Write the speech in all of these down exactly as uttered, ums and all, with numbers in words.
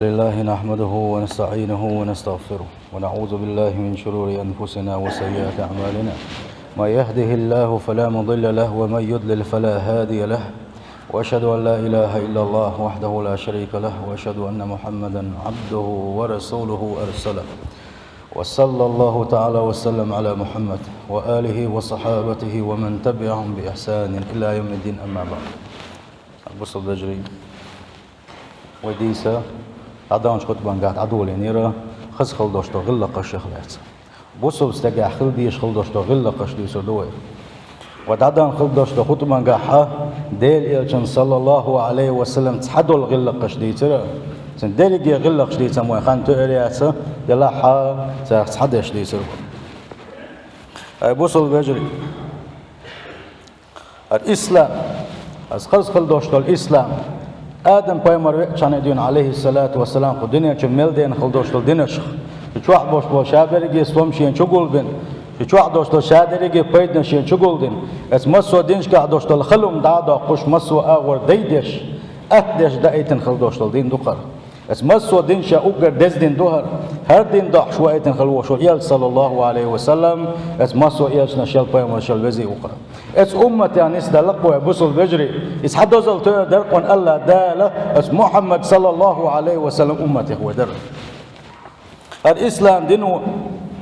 لله نحمده ونستعينه ونستغفره، ونعوذ بالله من شرور أنفسنا وسيئات أعمالنا. من يهده الله فلا مضل له، ومن يضلل فلا هادي له. وأشهد أن لا إله إلا الله وحده لا شريك له، وأشهد أن محمدا عبده ورسوله أرسله. وصلى الله تعالى وسلم على محمد وآله وصحابته ومن تبعهم بإحسان إلى يوم الدين، أما بعد. Бусалба вежарий, вай дийца дӀадаханчу хутбангахь дӀадолийнера хаза хила долуш долу гӀиллакхашех лаьцна. Бусалба стагехь хила дезаш хила долуш долу гӀиллакхаш дуьйцур ду вай. Вай дӀадахана хила долуш долу хутбангахь Делан Элчанан, саллаллаху Ӏалайхи ва саллам, цхьадолу гӀиллакхаш дийцира. Цуьнан дерриге гӀиллакхаш дийцина вайн хан тоьар яц, делахь а царах цхьадерш дийцира вай. Ай, бусалба вежарий, хӀара ислам, хаза хила долуш долу ислам, Адам-пайхамар веача дуьйна, Ӏалайхиссалату вассалам, кху дуьнен чу мел деана хила долуш долу динашах, шу чохь болуш болу ша берриге а стом шена чу гулбина, шу чохь долуш долу ша дерриге а пайданаш шена чу гулдина, оцу массо а динашкахь долуш долу хала хӀума дӀа а доккхуш, массо а агӀор дай деш, атта деш даийтина хила долуш долу дин ду хӀара. Оцу массо а динашца уггар деза дин ду хӀара. ХӀара дин дохьуш ваийтина хила волуш волу Элча, саллаллаху Ӏалайхи ва саллам, оцу массо а элчанашел, пайхамаршел везий ву хӀара. Оцу умматехь нисделла-кх вай, бусалба вежарий, и цхьа дозалла тоьар дара-кх вайна АллахӀ Дала оцу Мухьаммад, саллаллаху Ӏалайхи ва саллам, умматех вай дара. ХӀара ислам дино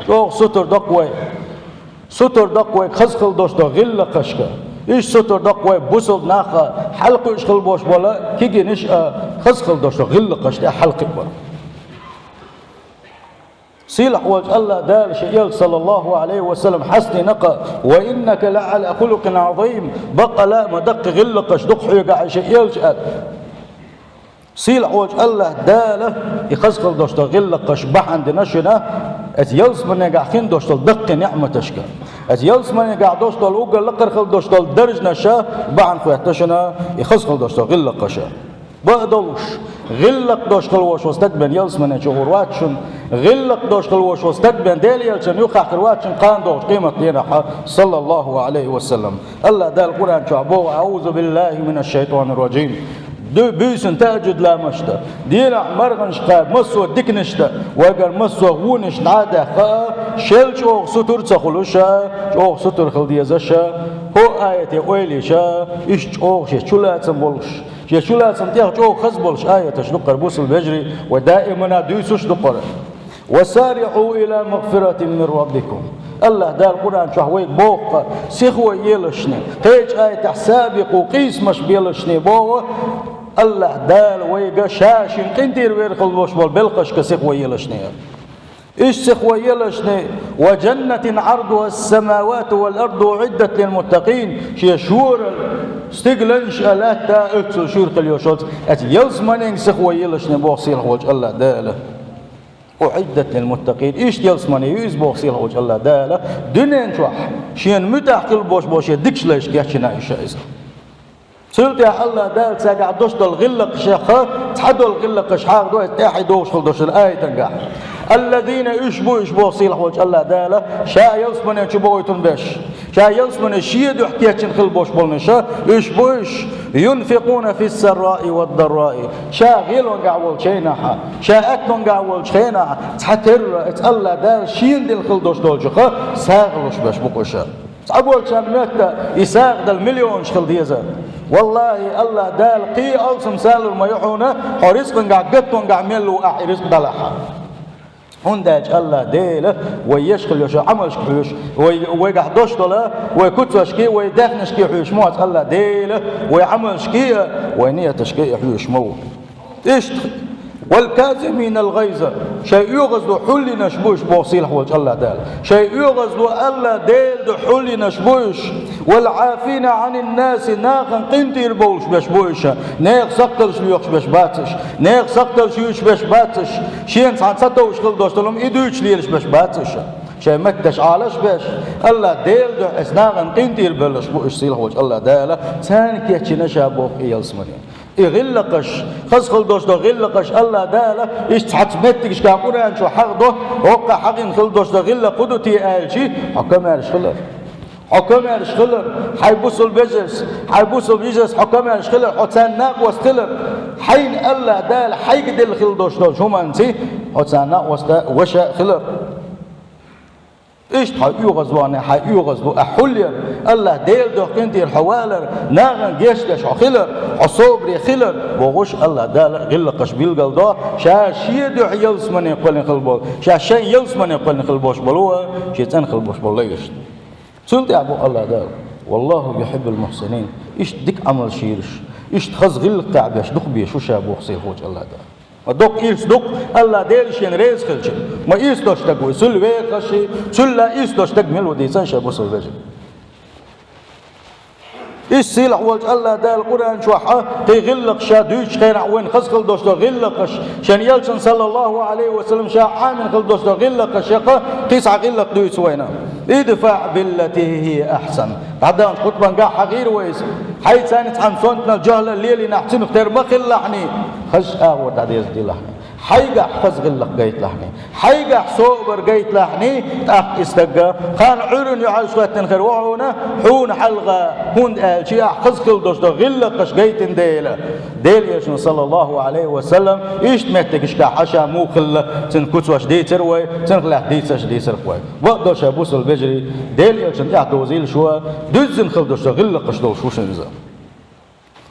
чӀогӀа сутара до-кх вай. Сутара до-кх вай хаза хила долуш долу гӀиллакхашка. Иштта сутара до-кх вай бусалба нах а, хьалакхуьуш хила болуш болу кегийнаш а хаза хила долуш долу гӀиллакхаш тӀехь хьалакхиабар. Сийлахь волчу АллахӀ Дала шен Элча, саллаллаху Ӏалайхи ва саллам, хьастийна-кх: «Ва иннака ла Ӏала хулукъин Ӏазим», баккъала а ма даккхий гӀиллакхаш ду-кх хьоьгахь, шен Элча, аьлла. Сийлахь волчу АллахӀ Дала и хаза хила долуш долу гӀиллакхаш бахьана дина шуна, оцу ялсаманегахь хин долуш долу даккхий неӀматашка, оцу ялсаманегахь долуш долу уггар лакхара хила долуш долу даржанаша бахьана хӀоьттина шуна и хаза хила долуш долу гӀиллакхаша. Бакъдолуш, гӀиллакх долуш хила волуш волу стаг бен ялсамане чу гӀур вац шуна, гӀиллакх долуш хила волуш волу стаг бен Делан Элчанна юххехь хир вац шуна кхана догӀучу къематан дийнахь, саллаллаху Ӏалайхи ва саллам. АллахӀ Дала Къуръан чохь боху: «АӀузу биллахӀи минаш-шайтӀанир-ражим». Ду-, буьйсанна тахӀажжуд ламазаш дан, дийнахь марханаш кхаба, массо а диканаш дан, вайгара массо а вонаш дӀа а даьккха, шел чӀогӀа сутара ца хуьлуш а, чӀогӀа сутара хила дезаш а, хӀокху аятан ойла йиш а, иштта чӀогӀа шен чулацам болуш, шен чулацам тӀехь чӀогӀа хаза болуш аяташ ду-кх хӀара, бусалба вежарий, вай даимана дуьйцуш ду-кх хӀара. «Ва сариӀу ила магфиратин мин раббикум». АллахӀ Дала Къуръан чохь вайга боху-кх, сихо елашний, кхечу аятехь сабикъу, къийсамаш белашний боху, АллахӀ Дала вайга ша шен къинтӀера вер хила волуш болу белхашка сихо елашний. Иштта сихо елашний: «Ва жаннатин Ӏардуха ас-самавату вал арду уӀиддат лил муттакъин». Шен шорал стигланаш а, латта а оццул шуьйра хила йолуш йолчу оцу ялсаманенга сихо елашний боху сийлахь волчу АллахӀ Дала. «УӀиддат лил муттакъин». Иштта ялсамане ю иза боху сийлахь волчу АллахӀ Дала, дуьнен чохь шена муьтӀахь хила болуш болу шен дикачу лайшка кечйина ю ша иза. Цул тӀаьхьа АллахӀ Дала цаьргахь долуш долу гӀиллакхашех цхьадолу гӀиллакхаш хьахадо иза тӀаьхьа догӀуш хила долуш долу аятангахь. «Аллазина», уьш бу уьш боху сийлахь волчу АллахӀ Дала, ша ялсамане чу бохуьйтун беш. Ша ялсамане шен дуьхьа кечйина хила болуш болу уьш, уьш бу уьш: «Юнфикъуна фис-сарраи вад-дарраи». Ша гӀелонгахь волчу хенахь, ша аьттонгахь волчу хенахь, цхьатерра оцу АллахӀ Дала шена дина хила долуш долчух сагӀа луш беш бу-кх уьш. Цхьаболчарна моьтту и сагӀа дала миллионаш хила деза. ВаллахӀи, АллахӀ Дала кхин а алсам салур ма ю хьуна, хьо рицкъангахь, гаттонгахь мел ву ахь и рицкъ далахь. ХӀунда аьлча АллахӀ Дела вай еш хила йолчу Ӏамалшка хьоьжуш, вай, вайгахь долуш долу, вай куцашкий, вай даьхнашкий хьоьжуш ма вац АллахӀ Дела, вай Ӏамалшкий а, вай нияташкий а хьоьжуш ма ву. Иштта: «Вал казиминал гӀайза», шайн оьгӀазло хьулйинарш бу уьш боху сийлахь волчу АллахӀ Дала. Шайн оьгӀазло АллахӀ Делан дуьхьа хьулйинарш бу уьш. «Вал Ӏафина Ӏанин наси», нахана къинтӀера бовлуш беш бу уьш. Нехан сакхталш лоьхуш беш бац уьш. Нехан сакхталш юьйцуш беш бац уьш. Шена цхьаьна ца товш хила долуш долу хӀума и дуьйцуш лелаш беш бац уьш. Шайн метташ Ӏалаш беш, АллахӀ Делан дуьхьа оцу нахана къинтӀера бевлларш бу уьш сийлахь волчу АллахӀ Дала, царна кечйина ша боху и ялсамане. И гӀиллакхаш, хаза хила долуш долу гӀиллакхаш АллахӀ Дала иштта цхьацца меттигашкахь Къуръан чу хьахадо, хӀокхахь хьахийна хила долуш долу гӀиллакх хӀун ду те аьлча, хьо комаьрша хилар. Хьо комаьрша хилар, хьай бусалба вежарий, хьай бусалба йижарий хьо комаьрша хилар, хьо царна накъост хилар, хьайна АллахӀ Дала хьайга делла хила долуш долчу хӀуманца хьо царна накъост а, ваша а хилар. Иштта хьо оьгӀазвахана, хьайн оьгӀаз ду ахь хьулъяр, АллахӀ Дела дуьхьа къинтӀера хьо валар, нахана гечдеш хьо хилар, хьо собаре хилар, бохуш АллахӀ Дала гӀиллакхаш билгалдо, Ша Шен дуьхьа ялсамане кхоьллина хила болу, Ша Шен ялсамане кхоьллина хила болуш болу, Шен цӀена хила болуш болу лайшна. Цул тӀаьхьа боху АллахӀ Дала: «Валлаху юхиббул мухсинин». Иштта дика Ӏамал шийраш, иштта хаза гӀиллакх беш дукха безаш ву Ша боху сийлахьчу АллахӀ Дала. Ма доккха ирс ду-кх АллахӀ Дела Шена реза хилча. Ма ирс долуш стаг ву, цул вехаш, цул а ирс долуш стаг мила ву дийцан ша бусалба вежарий. Иштта сийлахь волчу АллахӀ Дала Къуръан чохь а кхин гӀиллакх Ша дуьйцучу хенахь вайна хаза хила долуш долу гӀиллакхаш, Шен Элчанна, саллаллаху Ӏалайхи ва саллам, Ша Ӏамийна хила долуш долу гӀиллакхаш, яха кхин цхьа гӀиллакх дуьйцу вайна. «Идфаъ биллати хия ахьсан». ДӀадаханчу хутбангахь хьахийра вай иза. Хьайца цхьана сонтанал, жохӀалал лелийнехь, цуьнах тера ма хилалахьний, хазачу агӀор дӀадерзаделахьний. Хьайгахь хаза гӀиллакх гайталахьний, хьайгахь собар гайталахьний, тӀаккха и стаг кхана Ӏуьйранна юьхьӀаьржа хӀоьттина хир ву хьуна, хьуна хьалха, хӀунда аьлча ахь хаза хила долуш долу гӀиллакхаш гайтина дела. Делан Элчано, саллаллаху Ӏалайхи ва саллам, иштта меттигашкахь Ша муха хилла, цуьнан куьцаш дийцира вай, цуьнах лаьцна дийцарш дийцира вай. Бакъдолуш, бусалба вежарий, Делан Элчанна тӀаьхьа дозийла шу, дуьззина хила долуш долу гӀиллакхаш долуш ву шуна иза.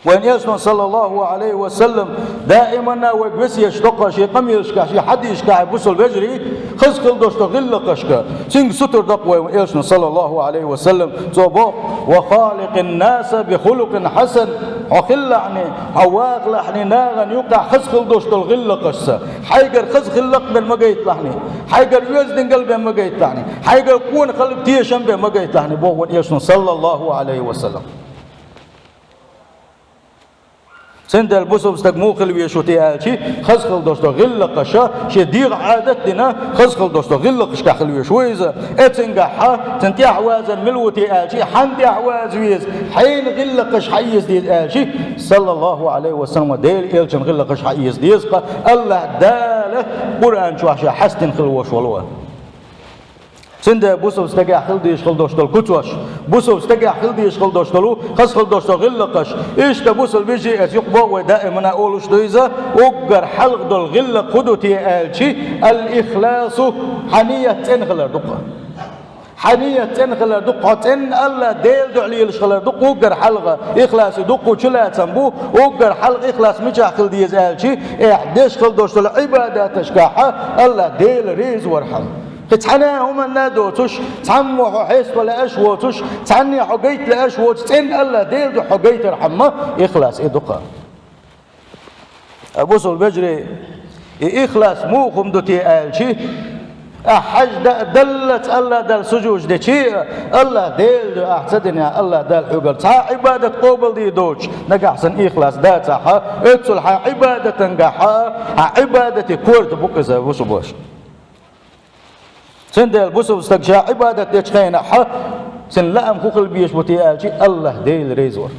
Вайн Элчано, саллаллаху Ӏалайхи ва саллам, даиманна вайга весеташ до-кх Шен къамелашкахь, Шен хьадисашкахь, бусалба вежарий, хаза хила долуш долу гӀиллакхашка. Цуьнга сутара до-кх вайн Элчано, саллаллаху Ӏалайхи ва саллам, Цо боху: «Ва халикъин наса би хулукъин хьасан». Хьо хилалахьний, хьо вахалахьний нахана юкъахь хаза хила долуш долу гӀиллакхашца. Хьайгара хаза хила лакха бен ма гайталахьний, хьайгара оьздангалла бен ма гайталахьний, хьайгара къонахалла, тешам бен ма гайталахьний, боху вайн Элчано, саллаллаху Ӏалайхи ва саллам. Цундела бусалба стаг муха хила везаш ву те аьлча, хаза хила долуш долу гӀиллакхаш, шен дегӀан Ӏадат а дина, хаза хила долуш долу гӀиллакхашкахь хила везаш ву иза. Э, цуьнгахь, цуьнан тӀаьхьавазар мила ву те аьлча, хьанна тӀаьхьаваза веза, хьенан гӀиллакхаш хьаэца деза аьлча, саллаллаху Ӏалайхи ва саллам, Делан Элчанан гӀиллакхаш хьаэца деза-кх, АллахӀ Дала Къуръан чохь Ша хьастина хила волуш волу. Цундела бусалба стагехь хила дезаш хила долуш долу куьцаш, бусалба стагехь хила дезаш хила долуш долу, хаза хила долуш долу гӀиллакхаш. Иштта бусалба вежарий, аса юкъа боху вай даимана олуш ду иза, уггар хьалха долу гӀиллакх хӀун ду те аьлча, ал-ихласу, хьан ният цӀена хилар ду-кх. Хьан ният цӀена хилар ду-кх, хьо цӀенна АллахӀ Делан дуьхьа лелаш хилар ду-кх, уггар хьалха, ихлас и дуккха чулацам бу, уггар хьалха ихлас мичахь хила деза аьлча, ахь деш хила долуш долу Ӏибадаташкахь АллахӀ Дела реза вархьама. Кхин цхьана а хӀуманна а доцуш, цхьаммо хьо хьеста лаьаш воцуш, цхьанне хьо гайта лаьаш воцуш, цӀенна АллахӀ Дела дуьхьа хьо гайтархьама, ихлас и ду-кх. Ай, бусалба вежарий, и ихлас муха хӀума ду те аьлча, ахь хьаьжда а даллалц АллахӀ Далла сужуд дечи а, АллахӀ Дела дуьхьа ахь ца дина, АллахӀ Дала хьоьгара цхьа а Ӏибадат къобалдийр доцуш, нагахь санна ихлас дацахь, оццул хьан Ӏибадатангахь, хьан Ӏибадате корта бу-кх иза, бусалба ваша. Цундела бусалба стаг ша Ӏибадат дечу хенахь, цуьнан лаам хӀун хила безаш бу те аьлча, АллахӀ Дела реза вар.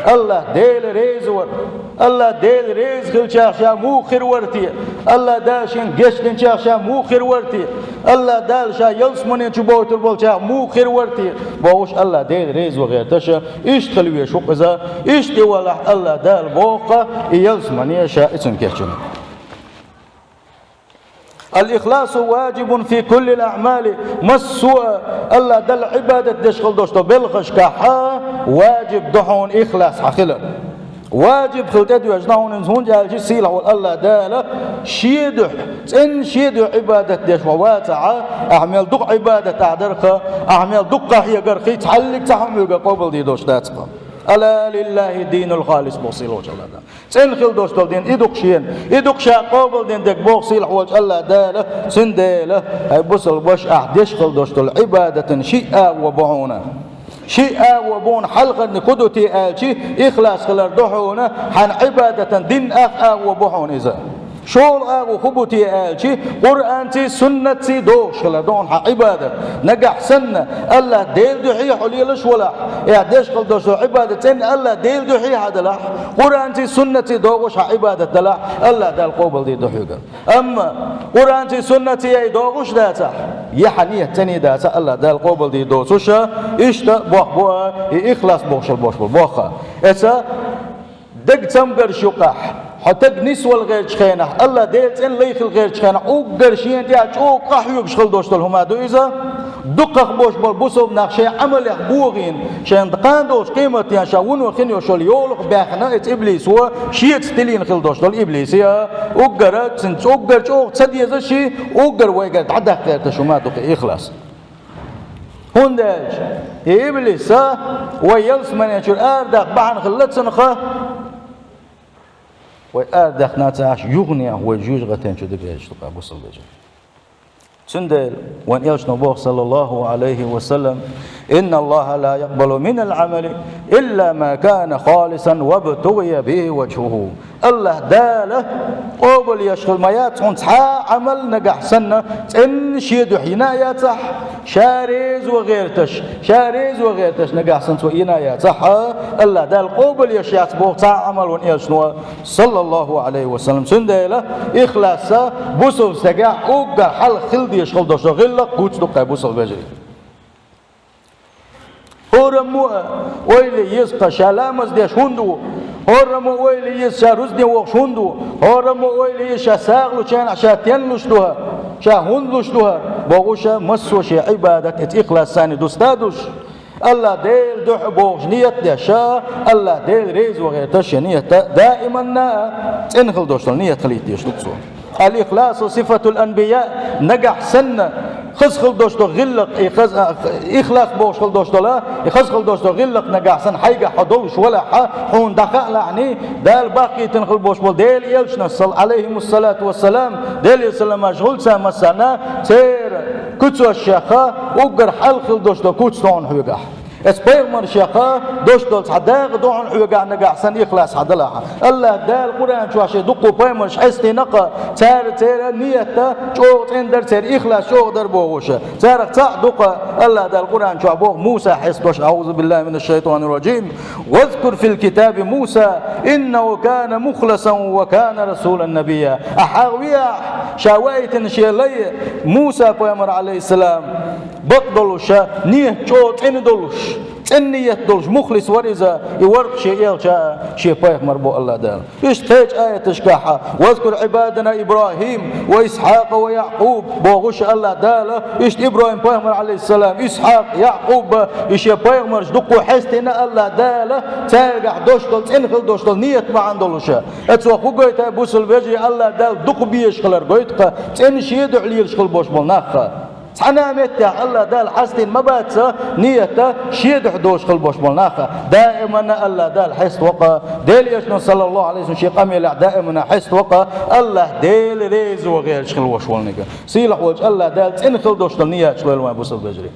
АллахӀ Дела реза вар. АллахӀ Дела реза хилчахь ша муха хир вара те? АллахӀ Дала шена гечдинчахь ша муха хир вара те? АллахӀ Дала ша ялсамане чу бойтур болчахь муха хир вара те? Бохуш, АллахӀ Дела реза ван гӀерташ, иштта хила везаш ву-кх иза. Иштта и валахь, АллахӀ Дала боху-кх, и ялсамане ша и цуьнан кечйина. Ал-ихласу ваджибун фи куллил аъмали. Массо а АллахӀ Далла Ӏибадат деш хила долуш долу белхашкахь ваджиб ду хьуна ихлас хьан хилар. Ваджиб хила тӀедоьжна хьуна иза, хӀунда аьлча сийлахь волу АллахӀ Дала Шен дуьхьа, цӀенна Шен дуьхьа Ӏибадат деш хьо вацахь, ахь мел дукха Ӏибадат ахь дарх, ахь мел дукха къахьегарх, цхьаллиг цхьа хӀума хьоьгара къобалдийр доцуш дац-кх. Ала лиллахӀи ддинул халис боху сийлахь волчу АллахӀ Дала. ЦӀена хила долуш долу дин и ду-кх шена, и ду-кх ша къобалдина дерг боху сийлахь волчу АллахӀ Дала. Цундела, хӀай бусалба ваша, ахь деш хила долуш долу Ӏибадатан шиъ агӀо бу хьуна. Шиъ агӀо бу хьуна, хьалхарниг хӀун ду те аьлча, ихлас хилар ду хьуна, хьан Ӏибадатан дин ах агӀо бу хьуна иза. ШолгӀа агӀо фу бу те аьлча, Къуръанций, суннатций догӀуш хилар ду хьуна хьа Ӏибадат. Нагахь санна АллахӀ Делан духьа хьо лелаш валахь, эхь деш хила долуш долу Ӏибадат цӀена АллахӀ Делан духьа хьан далахь, Къуръанций, суннатций догӀуш хьан Ӏибадат далахь, АллахӀ Дала къобалдийр ду хьоьга. Амма Къуръанций, суннатций яй догӀуш дацахь, я хьан нийят цӀена дацахь, АллахӀ Дала къобалдийр доцуш, иштта боху бу и ихлас бохуш болу боху. Эца Дага цамгарш юкъахь, хьо таг нисвала гӀертачу хенахь, АллахӀ Дела цӀена лай хила гӀертачу хенахь, уггар шена тӀехь чӀогӀа къахьоьгуш хила долуш долу хӀума ду иза. Дукхах болуш болу бусалба нах шайн Ӏамалех богӀийна, шайна кхана долчу къематдийнахь ша вуно хин йолуш йолу йолах баьхна, эца иблисо шеца тилийна хила долуш долу иблисе а, уггара, цуьнца уггар чӀогӀа ца деза ши, уггар вайгара дӀадаккха гӀерташ хӀума ду кхин ихлас. ХӀунда аьлча и иблис а вай ялсамане чуьра арадаккха бахьана хилла цунах, вай арадаьккхина ца Ӏаш, юханехьа вай жоьжахатин чу дигахь ду кхин бусалба вежарий. Цундела вайн элчано боху, саллаллаху Ӏалайхи ва саллам: «Инна Аллаха ла якъбалу минал Ӏамали илла ма кана халисан вабтугӀия бихи ваджхуху». АллахӀ Дала къобал еш хила ма яц хьуна цхьа а Ӏамал, нагахь санна цӀена шен дуьхьа йина а яцахь, ша реза ван гӀерташ, ша реза ван гӀерташ нагахь санна цо йина а яцахь, АллахӀ Дала къобал еш яц боху цхьа а Ӏамал вайн элчано, саллаллаху Ӏалайхи ва саллам. Цундела ихлас а бусалба стагехь уггар хьалха хила дезаш хила долуш долу гӀиллакх куц ду кхин бусалба вежарий. ХӀораммо а ойла ян еза кхин ша ламаз деш хӀунда ву, хӀораммо а ойла ян еза ша рузбане вохуш хӀунда ву, хӀораммо а ойла ян еза ша сагӀа лучу хенахь ша стенна луш ду хӀара, ша хӀунда луш ду хӀара, бохуш а массо а шен Ӏибадат эца ихлас санна дуста а душ, АллахӀ Делан дуьхьа бохуш нийят а деш, АллахӀ Дела реза ван гӀерташ шен нийят а даиманна а цӀена хила долуш долу нийят хилийта дезаш ду цо. Ал-ихласу сифатул анбия, нагахь санна хаза хила долуш долу гӀиллакх, и хаза, а, ихлас бохуш хила долуш долу, и хаза хила долуш долу гӀиллакх нагахь санна хьайгахь хьо долуш валахь, хьуна дӀахаалахьний, Дала баккхийтина хила болуш болу Делан элчанаш, сал-, Ӏалайхимуссалату вассалам, Делан саламаш хуьлда царна массарна, церан куьцаш шех уггар хьалха хила долуш долу куц ду хьуна хьоьгахь. Эца пайхамаршех долуш долу цхьа дакъа ду хьуна хьоьгахь нагахь санна ихлас хьан далахь. АллахӀ Дала Къуръан чохь шен дуккха пайхамарш хьестина кхин, цара церан нийят а чӀогӀа цӀена дара, церан ихлас чӀогӀа дара бохуш. Царах цхьаъ ду кхин, АллахӀ Дала Къуръан чохь боху Муса хьесташ: «АӀузу биллахи минаш шайтанир раджим. Вазкур фил китаби Муса, иннаху кана мухласан ва кана расулан набия». Ахьа веахь, ша ваийтина шен лай Муса пайхамар, Ӏалайхиссалам, бакъ долуш, нийят чӀогӀа цӀена долуш, цӀена нийят долуш, мухлис вара иза, и вара кхин шен элча а, шен пайхамар бу АллахӀ Дала. Иштта кхечу аяташкахь: «Вазкур Ӏибадана ИбрахӀим ва Исхьакъа ва Якъуб», бохуш АллахӀ Дала, иштта ИбрахӀим пайхамар, Ӏалайхиссалам, Исхьакъ, Якъуб, и шен пайхамарш дуккха хьестина АллахӀ Дала, цаьргахь долуш долу, цӀена хила долуш долу нийят бахьана долуш. Эцо хӀун гойту, бусалба вежарий, АллахӀ Дала дукха безаш хилар гойту кхин, цӀена шен дуьхьа лелаш хила болуш болу нах кхин. Цхьана а меттехь АллахӀ Дала хьастийна ма бац нийят а шен дуьхьа долуш хила болуш болу нах кхин. Даиманна АллахӀ Дала хьеста ву кхин, Делан элчано, саллаллаху Ӏалайхи ва саллам, шен къамелехь даиманна хьеста ву кхин, АллахӀ Дела реза ван гӀерташ хила волуш волниг. Сийлахь волчу АллахӀ Дала цӀена хила долуш долу нийяташ лойла вайн, бусалба вежарий.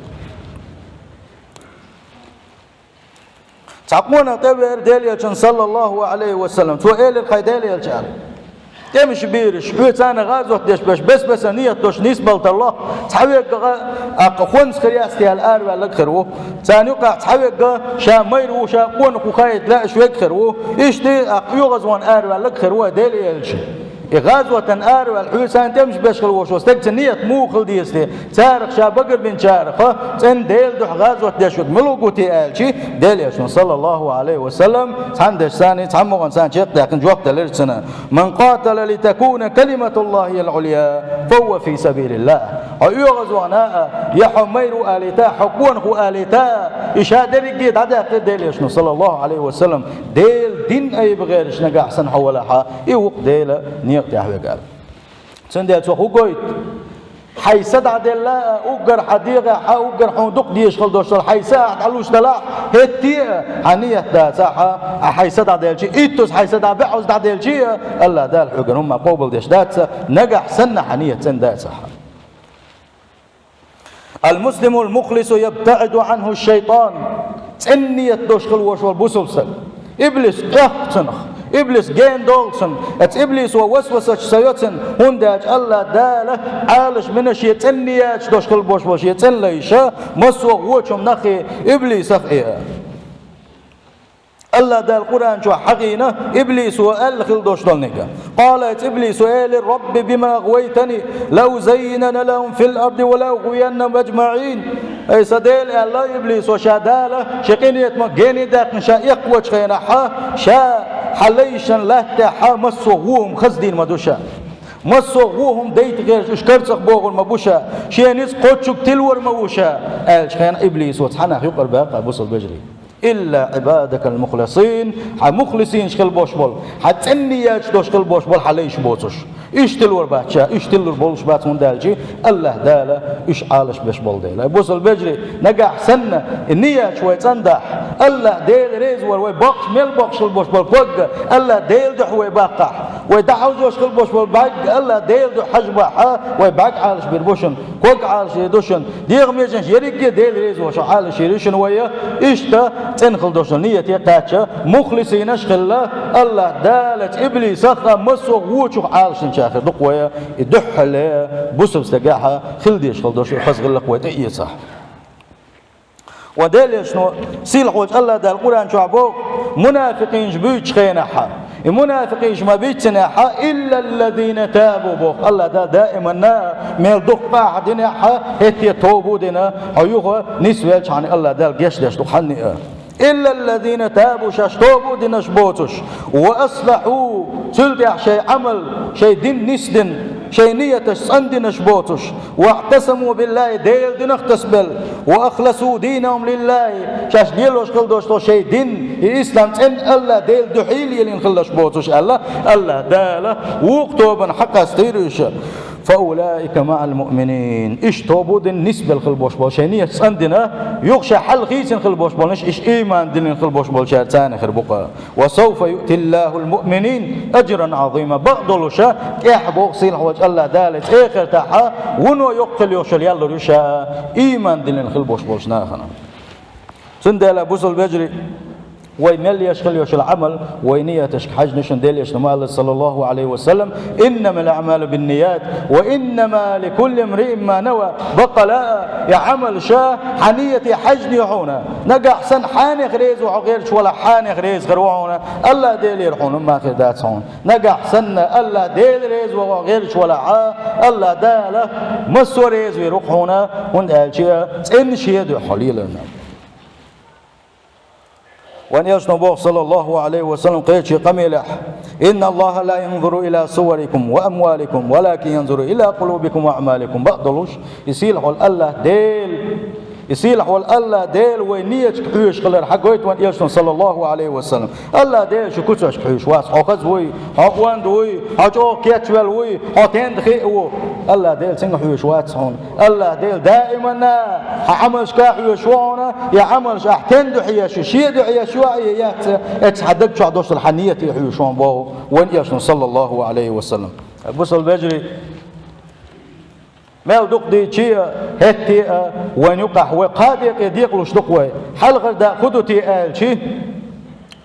Цхьа къонах тӀевеара Делан элчанна, саллаллаху Ӏалайхи ва саллам. Цо элира: «Хьайн Делан элча, аьлла, тӀемаш бийраш, хьоьца царна гӀазот деш берш, бес-бесара нийят долуш нисбала тарло, цхьаверг а, аккха хӀонс хир яц те аьлла, араваьлларг а хир ву. Царна юкъахь цхьаверг а ша майра ву, ша къонах ву хаийта лаьаш верг а хир ву. Иштта, аккха оьгӀазвахана араваьлларг а хир ву, хьайн Делан элча. И гӀазотана араваьлла, хьоьца царна тӀемаш беш хила волуш волу стеган нийят муха хила деза те? Царах ша багарбинчарах цӀена Делан дуьхьа гӀазот деш верг мила ву те?» аьлча, Делан элчано, саллаллаху Ӏалайхи ва саллам, цхьана дешнашца, цхьамма гӀан санна чекхдаьккхина жоп делира цунна: «Ман къатала литакуна калиматуллахи хьиял Ӏулия, фа хьува фи сабилиллах». Хьо оьгӀазвахана а, я хьо майра ву алийта а, хьо къонах ву алийта а, и ша дерриге а дӀадаьккхира Делан элчано, саллаллаху Ӏалайхи ва саллам, Делан дин айба гӀерташ нагахь санна хьо валахь, и ву-кх Делан некъа тӀехь верг аьлла. Цундела цо хӀун гойту? Хьайн са дӀаделла а, уггар хьан дегӀехь, уггар хьуна дукха дезаш хила долуш долу хьайн са ахь дӀалуш делахь, хӀетте а хьан нийят дацахь, ахь хьайн са дӀаделча, иттаза хьайн са дӀа, бӀозза дӀаделча а, АллахӀ Дала хьоьгара хӀумма къобалдеш дац, нагахь санна хьан нийят цӀена дацахь. Ал-муслимул мухлису ябтаӀиду Ӏанху шайтан. ЦӀена нийят долуш хила волуш волу бусалба стаг, иблис къехку цунах. Иблис гена долчун, эцу иблисо васвасаш ца йо цунна, хӀунда аьлча АллахӀ Дала Ӏалашбина шен цӀена нияташ долуш хила болуш болу шен цӀена лайш, массо а вочу нахе иблисах а. АллахӀ Дала Къуръан чохь хьахийна иблисо аьлла хила долуш долу ниг. «Къала», эцу иблисо элира: «Рабби, бима агъвайтани, лаузаййинанна лахум фил арди ва лаугъвияннахум аджмаӀин». Ай сан Дела, аьлла иблисо, ша Дала шен къинхетамах гена даьккхина ша эккхавечу хенахь, ша хьан лайшна латтехь массо а вон хӀума хаздийр ма ду ша. Массо а вон хӀума дайта гӀерташ уьш карцах богӀур ма бу ша. Шен ницкъ кхоччуг тилор ма ву ша, аьллачу хенахь иблисо цхьаннах юкъара баьккхина, бусалба вежарий. «Илла Ӏибадакал мухлисин», хьан мухлисинаш хила болуш болу, хьан цӀена нияташ долуш хила болуш болу хьан лайш боцуш. Уьш тилор бац ша, уьш тилор болуш бац, хӀунда аьлча АллахӀ Дала уьш Ӏалашбеш болу дела. Бусалба вежарий, нагахь санна и нияташ вай цӀандахь, АллахӀ Дела реза вар вай боккхуш, мел боккхуш хила болуш болу ког а АллахӀ Дела дуьхьа вай баккхахь, вай дӀахьовзош хила болуш болу бӀаьрг а АллахӀ Дела дуьхьа хьажа бахь, вай бӀаьрг Ӏалашбийр бу шуна, ког Ӏалашбийр ду шуна. ДегӀан меженаш ерриге а Дела реза волуш Ӏалашйийр ю шуна вай, иштта цӀена хила долуш долу нияте кхаьчча, мухлисинаш а хилла, АллахӀ Далаца иблисах а, массо а вочух Ӏалашдинчарах хир ду-кх вай, и дуьххьале бусалба стагехь хила дезаш хила долуш хаза гӀиллакх вай тӀеэцахь. Ва Делан Элчано, сийлахьволчу АллахӀ Дала Къуръан чохь боху, мунафикъинаш буьйцучу хенахь, и мунафикъинаш ма бийцинехь, «илла ллазина табу», боху АллахӀ Дала, даиманна мел дукха къахьа динехь, хӀетте тоба а дина, хьо юха нисвелча хьуна АллахӀ Дала гечдеш ду хьанна а. «Илла ллазина табу», шаьш тоба а динарш боцуш, «ва аслахьу», цул тӀаьхьа шайн Ӏамал, шайн дин нисдина, шайн нияташ цӀандинарш боцуш, «ваӀтасаму биллахӀи», Делан динах тасабелла, «ва ахласу динахум лиллахӀи», шаьш лелош хила долуш долу шайн дин, и ислам цӀена АллахӀ Делан дуьхьа лелийна хиларш боцуш аьлла, АллахӀ Дала вукху тобанна хьакъастийра уьш. «Фа улаика маӀал муъминин». Иштта тоба а дина, нисбелла хила болуш болу, шайн нияташ цӀандина, юха шайн хьал хийцина хила болуш болу, иштта ийман диллина хила болуш болчаьрца цхьаьна хир бу-кх. «Ва савфа юътиллахӀул муъминин аджран Ӏазима». Бакъдолуш, тӀаьхьа боху сийлахьволчу АллахӀ Дала, цӀе а хир тӀаьхьа, вуно йоккха хила йолуш йолу ял лур ю ша, ийман диллина хила болуш болчу нахана. Цундела, бусалба вежарий, вай мел еш хила йолуш йолу Ӏамал, вай нияташка хьаьжна ю шуна Делан Элчано ма аьлла, саллаллахӀу Ӏалайхи ва саллам: «Иннамал аӀмалу бинният, ва иннама ликулли имриин ма нава». Баккъала а, и Ӏамалш хьан нияте хьаьжна ю хьуна. Нагахь санна хьенех реза ву хьо гӀерташ валахь, хьенех реза хир ву хьуна, АллахӀ Делера хьуна хӀумма хир дац хьуна. Нагахь санна АллахӀ Дела реза ву хьо гӀерташ валахь, АллахӀ Дала массо а реза вийр ву-кх хьуна, хӀунда аьлча цӀена Шен дуьхьа хьо леларна. Вайн Элчано боху, саллаллахӀу Ӏалайхи ва саллам, кхечу къамелехь: «ИнналлахӀа ла янзуру ила суварикум ва амваликум, валакин янзуру ила къулубикум ва аӀмаликум». Бакъдолуш, и сийлахьволу АллахӀ Дела, и сийлахьволу АллахӀ Дела вайн неташка хьоьжуш хилар хьагойту вайн Элчано, саллаллахӀу Ӏалайхи ва саллам. АллахӀ Дела шун куьцашка хьоьжуш вац, хьо хаза вуй, хьо онда вуй, хьо чӀогӀа кечвелла вуй, хьо тенда хиъна ву. АллахӀ Дела цуьнга хьоьжуш вац хьуна. АллахӀ Дела даиманна хьан Ӏамалшка хьоьжуш ву хьуна, и Ӏамалш ахь тен дуьхьа еш ю, Шен дуьхьа еш ю а, е яц, эццахь даг чохь долуш долу хьан нете хьоьжуш ву хьуна боху вайн Элчано, саллаллахӀу Ӏалайхи ва саллам. Бусалба вежарий, мел дукха дийцича а, хӀетте а, вайн юкъахь вай кхаа декъе декъалуш ду-кх вай. Хьалхара дакъа хӀун ду те аьлча,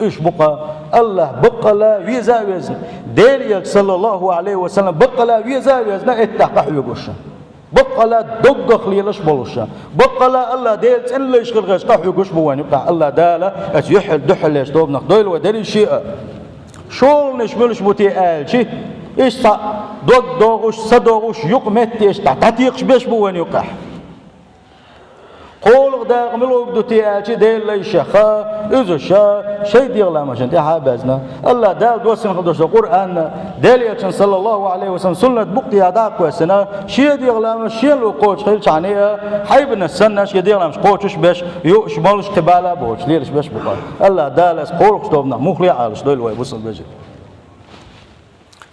уьш бу-кх АллахӀ баккъала а веза а везна, Делан Элча, саллаллахӀу Ӏалайхи ва саллам, баккъала а веза а везна, эттахь къахьоьгуш. Баккъала а доггах лелаш болуш. Баккъала а АллахӀ Делан цӀена лайш хиларх къахьоьгуш бу вайн юкъахь АллахӀ Дала, аса юьхьал дуьхьал леш тобанах дойла вай дерриш а. ШолгӀанаш муьлш бу те аьлча, иштта дог догӀуш, са догӀуш, юкъаметтигаш дӀатекхаш берш бу вайн юкъахь. КхоалгӀа дакъа мила вуьгу ду те аьлча, Делан лайшех а, уьзуш а, шайн дегӀламашна тӀаьхьа а баьзна. АллахӀ Дала доссина хила долуш долу Къуръан а, Делан Элчан, саллаллахӀу Ӏалайхи ва саллам, суннат букъ тӀехьа дӀа а кхоьссина, шен дегӀламаш шена луъу кхочуш хилчахьана а, хьайбанаш санна шен дегӀламаш кхочуш берш, юуш, молуш, кхин бала а боцуш лелаш берш бу-кх. АллахӀ Дала аса кхоалгӀачу тобанах муххале а Ӏалаш дойла вай, бусалба вежарий.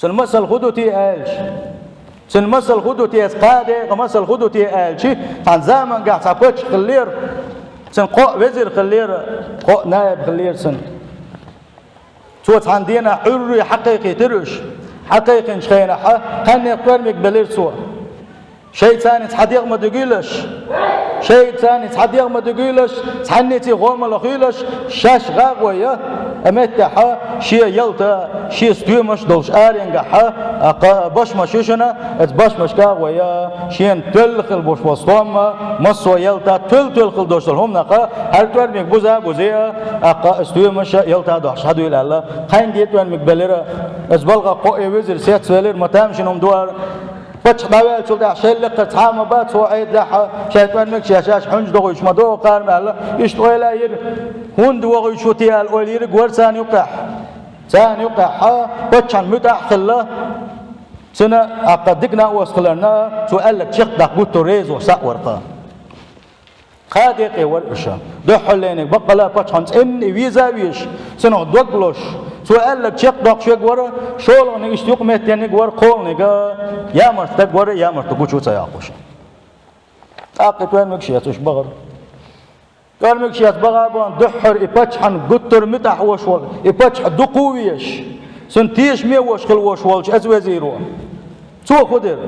Цуьнан масал хӀун ду те аьлча? Цуьнан масал хӀун ду те, кхаа декъан масал хӀун ду те аьлча, цхьана заманчохь цхьа паччахь хиллера, цуьнан кхоъ везир хиллера, кхоъ наиб хиллера цуьнан. Цо цхьана дийнахь Ӏуьйрре хьакхайкхийтира уьш. Хьакхайкхинчу хенахь кхаьннех кӀормиг белира цо. Шайца цхьа дегӀ ма дуьгуьйлаш, шайца цхьа дегӀ ма дуьгуьйлаш, цхьаннеца гӀо ма лохуьйлаш, шаьш гӀагӀо я, а меттехьа шен ялта, шен стоьмаш долуш аренгахьа, а кха-, башмаш ю шуна, оцу башмашка гӀо я, шена тоьлла хила болуш болу стом а, массо а ялта тоьлла-тоьлла хила долуш долу хӀуманах, хӀара тӀормиг буза а бузий, а кха-, стоьмаш а ялта дохьуш хьадуьйла аьлла, кхаьнга тӀормиг белира, оцу балгӀа кхо и визира, сецвелира, ма тамашийна хӀума ду хӀара. Паччахь дӀаваьллачул тӀаьхьа шел лекхара цхьа а ма бац, хӀо Ӏедалехь шайн тӀормиг шаьш-шаьш хьуьнча дохуьйтуш ма догӀу кхарам аьлла, иштта ойла а йира, хӀунда вохуьйтуш ву те аьлла ойла йириг вара царна юккъехь. Царна юккъехь паччахьна муьтӀахь а хилла, цуьнан а кха дикана а осса хиларна, цо аьлларг чекхдаккха гуттар а реза волуш схьа а вара кха. Кхаа декъе вара уьш. Дуьххьарлерниг баккъала паччахьна цӀена и веза а везаш, цунах дог лозуш, цо аьлларг чекхдоккхуш верг вара, шолгӀаниг иштта юкъаметтиг вара, кхоалгӀаниг ямарта стаг вара, ямарта гучу ца йоккхуш. ТӀаккха и тӀормиг шеца уьш бахара. ТӀормиг шеца баха а бахана, дуьххьара и паччахьна гуттар а муьтӀахь а волуш волу, и паччахь дукха а везаш, цунна тешаме а волуш хила волуш волчу оцу везиро. Цо хӀун дира?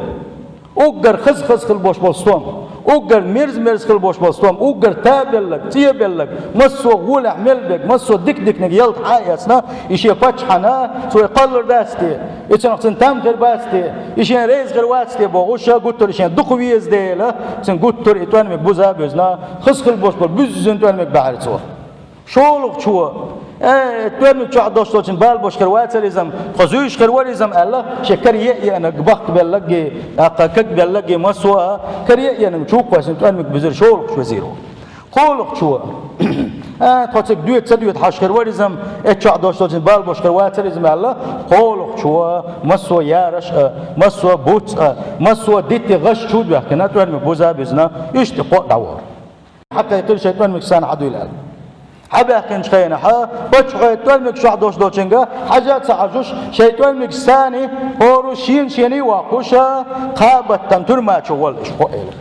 Уггар хаза-хаза хила болуш болу стом, уггар мерза-мерза хила болуш болу стом, уггар табелларг, цӀебелларг, массо а гӀолехь мел берг, массо а дика-диканиг ялта хьа а эцна, и шен паччахьна цо и кхоллур дац те, и цунах цуьнан там хир бац те, и шен реза хир вац те бохуш, гуттар а шен дукха веза дела, цуьнан гуттар а и тӀормиг буза а буьзна, хаза хила болуш болу буьззина тӀормиг баьхьира цо. ШолгӀачо, э, тӀормиг чохь долуш долчун бала беш хир вацара иза-м, тхо зуьйш хир вара иза-м аьлла, шен кара е а еанарг, бахка белларг а, тӀаккха кага белларг а, массо а кара е а еанарг чу а кхоьссина тӀормиг буьзира шолгӀачу везиро. КхоалгӀачо, э, тхо цига доьду ца доьду хьаш хир вара иза-м, эцу чохь долуш долчун бала беш хир вацара иза-м аьлла, кхоалгӀачо, массо а яраш а, массо а буц а, массо а дитти гӀаш чу а доьхкина, тӀормиг буза а буьзна, иштта кхо а дӀавахара. Хьакхайкхира шайн тӀормиг санна хьадуьйла аьлла. Хьабаьхкинчу хенахь, паччахьо тӀормиг чохь долуш долчуьнга хьажа а ца хьожуш, шайн тӀормиг санна хӀора шена-шена а воккхуш, кхаа баттана туьрма чу воллу уьш кхо а элира.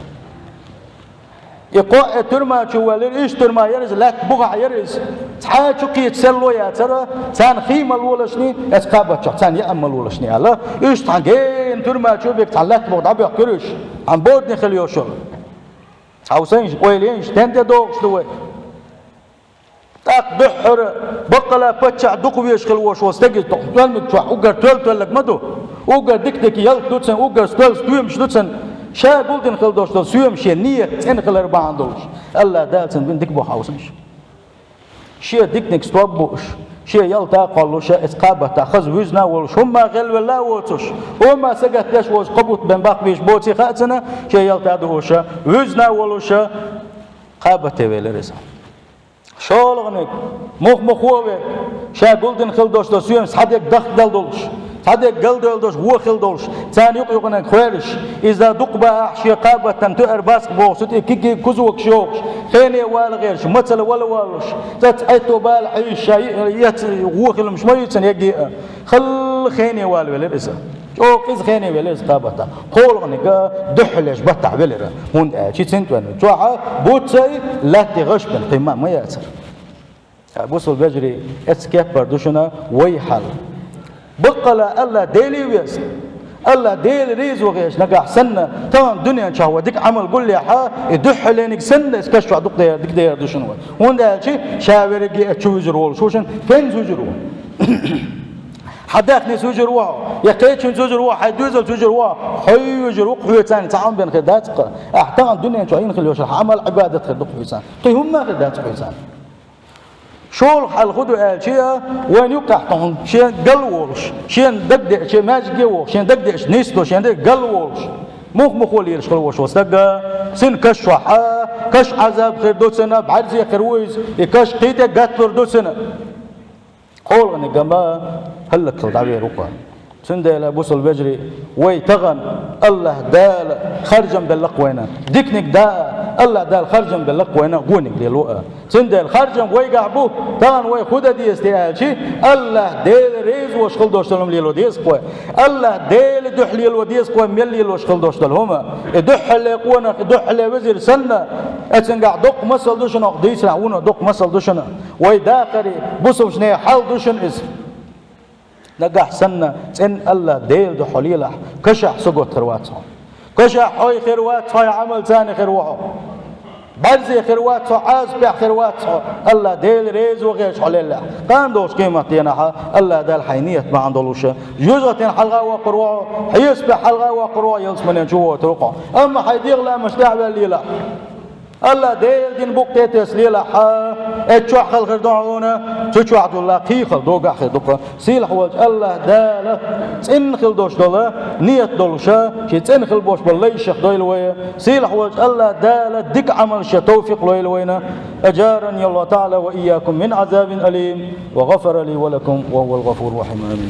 И кхо а туьрма чу веллера, иштта туьрма яра иза, лаьтта бухахь яра иза. Цхьа а чу кхечу серло яцара, царна хи ма лолашний, оцу кхаа баттахь царна яа ма лолашний аьлла. Уьш цхьана гена туьрма чу бигна цхьана лаьтта бухахь дӀабоьхкира уьш. Цхьана бодане хила йиш йолу. Хьовсийша, ойла йийша, стен тӀе догӀуш ду вай? ТӀаккха дуьххьара, баккъала паччахь дукха везаш хила волуш волу стаг иза тӀормиг чохь уггар тоьлла-тоьлларг ма ду. Уггар дика-дика ялта ду цуьнан, уггар тоьлла стоьмаш ду цуьнан. Ша гулдина хила долуш долу стоьмаш шен нийят цӀена хилар бахьана долуш. АллахӀ Дала цуьнан дика боху хьовсийша. Шен диканиг стом бууш, шен ялта а кхоллуш, оцу кхаа баттахь хаза вуьзна а волуш, хӀумма гӀелвелла а воцуш, хӀумма сагатдеш а воцуш, кхо бутт бен баккхийша боций хаьа цунна, шен ялта а дууш, вуьзна а волуш, кхаа батте велира иза. ШолгӀаниг, муха-муха а вега, ша гулдина хила долуш долу стоьмаш цхьа дерг дахкадала долуш, цхьа дерг галдевлла долуш, вон хила долуш, царна юкъа-юкъаниг хоьлуш, иза дукха бахахь, шен кхаа баттана тоьар бац-кх бохуш, цу тӀе кегий кузовкаш йохуш, хене вала гӀерташ, мацалла вала воллуш, цӀаьхха Ӏетто бала хьийзаш, ша е-, ецна вон хиламаш ма ю цуьнан, еге а. Халла хене вала велира иза. ЧӀогӀа къиза хене велира иза кхаа баттахь. КхоалгӀаниг дуьххьарлерчу баттахь велира, хӀунда аьлча цуьнан тӀориг чохь буц а, лаьтта а гӀаш бина кхин ма, ма яцара. Ткъа, бусалба вежарий, эцу кеппара ду шуна вай хьал. Баккъала АллахӀ Деле веза. АллахӀ Дела реза ву хеташ нагахь санна, тахана дуьнен чохь вай дика Ӏамал гуллехь, и дуьххьарлерниг санна, иза каш чохь дукха дер, дика дер ду шуна вай. ХӀунда аьлча ша верриге а чу вуьжур волуш ву шуна, кхинца вуьжур ву. Хьан даьхница вуьжур ву хьо, я кхечуьнца вуьжур ву хьо, хьайн доьзалца вуьжур ву хьо, хьо вуьжур ву, хьоьца цхьа хӀума бен хир дац-кх. Ахьа тахана дуьнен чохь йина хила йолуш йолу Ӏамал, Ӏибадат хир ду-кх хьоьца. Кхин хӀумма хир дац-кх хьоьца. ШолгӀа хьал хӀун ду аьлча, вайна юккъехь тахана шен гал волуш, шена дагадеача, шен маьждиге а вохуш, шен дагадеача нисдо, шен дагадеача гал волуш, муха-муха лелаш хила волуш волу стаг, цуьнан каш чохь, каш Ӏазап хир ду цуьнан, бӀаьрзе хир ву иза, и каш кхин тӀе гаталур ду цуьнан. КхоалгӀаниг ма хӀаллакьхила дӀавер ву-кх. Цундела, бусалба вежарий, вай тахана АллахӀ Дала харжам белла-кх вайна. Диканиг даа, АллахӀ Дала харжам белла-кх вайна, вониг лело а. Цундела харжам вайгахь бу, тахана вай хӀун дан деза те аьлча, АллахӀ Дела реза волуш хила долуш долу хӀума лело деза-кх вай. АллахӀ Дела дуьхьа лело деза-кх вай мел лелош хила долуш долу хӀума. И дуьххьарле къонах, и дуьххьарле везир санна, э, цуьнгахь доккха масал ду шуна, хӀокху дийцарехь вуно доккха масал ду шуна. Вай даккхаре, бусалбачу нехан хьал ду шуна иза. Нагахь санна цӀена АллахӀ Дела дуьхьа лелахь, кашахь сагатдер вац хьуна. Вешахь хьо хир вац, хьо Ӏамал царна хир ву хьо. БӀарзе хир вац хьо, Ӏазапехь хир вац хьо. АллахӀ Дела реза ву хьо леллехь. Кхана долчу къематденахь АллахӀ Дала хьайн ният бахьана долуш, жоьжахатин хьалха воккхур ву хьо, хьесапехь хьалха воккхур ву хьо, ялсаманин чу войтур ву хьо. Амма хьайн дегӀан ламасташ тӀехваьллийла. АллахӀ Делан дин букъа тӀе тесна лелахь, эццахь хала хир ду хьуна, цу чохь долу кхин хала догахь хир ду-кх. Сийлахь волчу АллахӀ Дала цӀена хила долуш долу ният долуш, шен цӀена хила болуш болу лайшех дойла вай. Сийлахь волчу АллахӀ Дала дика Ӏамалш ян товфикъ лойла вайна. أجارني الله تعالى وإياكم من عذاب أليم، وغفر لي ولكم، وهو الغفور الرحيم. آمين.